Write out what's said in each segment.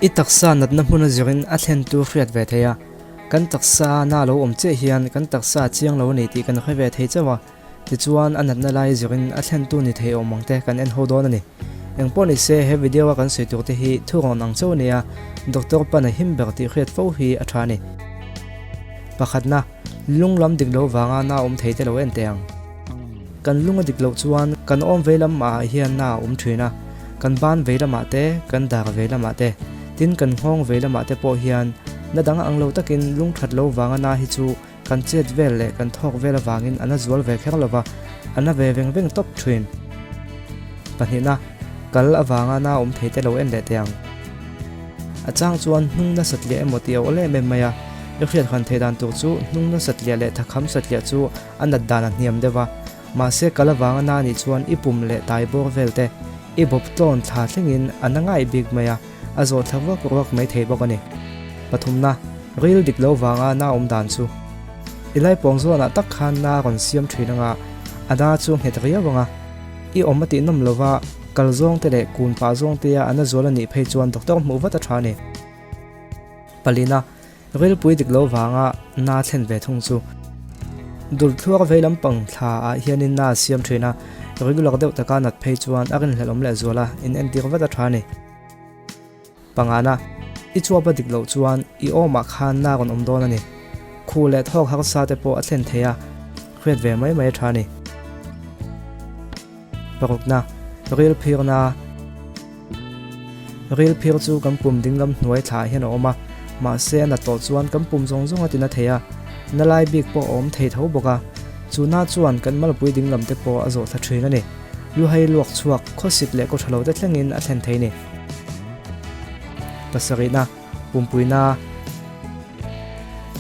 I taksa natna hmun a zirin a thlentu hriat ve thei a, kan taksa na lo awm chiah hian kan taksa a chiang lo a ni tih kan hre ve thei chauh a, tichuan a natna lai zirin a thlentu ni thei awm ang te kan en ho dawn a ni. Engpawh ni se he video a kan sawi tur te hi thurawn ang chauh a ni a, doctor pan a him ber tih hriat fo hi a tha a ni. Pakhatna, lung lam dik lo vanga na awm thei te lo en teh ang. Kan lung a dik loh chuan kan awm vei lam ah hian na a awm thin a, kan ban vei lamah te, kan dar vei lamah te, tin kan nghawng vei lamah te pawh hian na dang ang lo takin lung that lo vanga na hi chu kan chet vel leh kan thawk vel avangin a na zual ve kher lova, a na ve veng veng tawp thin. Pahnihna, kal avanga na awm thei te lo en leh teh ang. A chang chuan hnung na satliah emaw tih a awl em em mai a, i hriat han theih dan tur chu hnung na satliah leh thakham satliah chu a nat dan a hniam deuh a, mahse kal avanga na nih chuan i pum leh tai bawr vel te i bawp tlawn thla thlengin a na ngai bik mai a, a zawh thla ruak ruak mai thei bawk a ni. Pathumna, ril dik lo vanga na awm dan chu. I laipawng zawnah tak khan na rawn siam thin anga a na chu nghet riau anga i awm a tih nawm lova kal zawng te leh kun pah zawng te a na zual a nih phei chuan doctor hmuh vat a tha a ni. Palina, Rilpui dik lo vanga na thlen ve thung chu dul thluak vei lampang thla ah hianin na a siam thin a, regular deuh taka nat phei chuan a rinhlelh awm leh zual a, in entir vat a tha a ni. Pangana, I chuap a dik loh chuan i awmah khan na rawn awm dawn a ni. Khuh leh thawk harsa te pawh a thlen thei a, hriat ve mai mai a tha a ni. Parukna, Ril phirna. Ril phir chu kan pum dinglam hnuai thlah hian a awm a, mahse a na tawh chuan kan pum zawng zawng a tina thei a, na lai bik pawh a awm thei tho bawk a, chu na chuan kan malpui dinglam te pawh a zawh thla thin a ni. Luhai luak chhuak, khawsik leh kawtha lo te thlengin a thlen thei ni. Pasarihna, Pumpuina.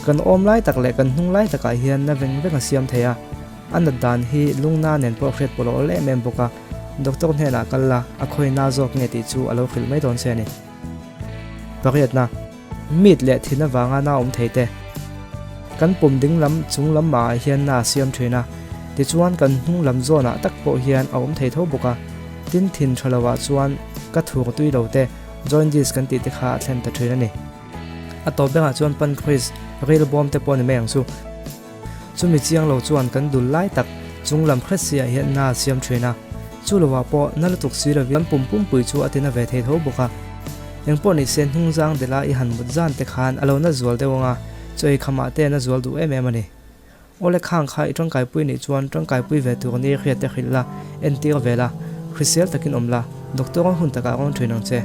Kan awm lai tak leh kan hnung lai takah hian na veng veng a siam thei a, a nat dan hi lungna nen pawh hriat pawh lo awl em em bawk a, Doctor hnenah kal la, a khawina zawk nge tih chu a lo hrilh mai dawn che a ni. Pariatna, Meat leh thin avanga na awm thei te. Kan pum ding lam chung lam mahah hian na a siam thin a, tichuan kan hnung lam zawnah tak pawh hian a awm thei tho bawk a. Tin thin tha lovah chuan ka thur tui lo te, jaundice kan tih te kha a thlen ta thin a ni. A tawp bengah chuan pancreas, ril bawm te pawh a ni mai ang chu. Chumi chiang lo chuan kan dul lai tak chung lam hret si ah hian na a siam thin a, chu lo ah pawh na lutuk si lovin kan pum pumpui chu a tina ve thei tho bawk a. Engpawh ni se hnung zang dela i han mut zan te khan a lo na zual deuh ang a, chaw ei kham ah te na zual duh em em a ni. Awle khang kha i tangkaipui nih chuan tangkaipui ve tur ni hriat te hrilh la, entir ve la, hrisel takin awm la, doctor a hun takah rawn thin ang che.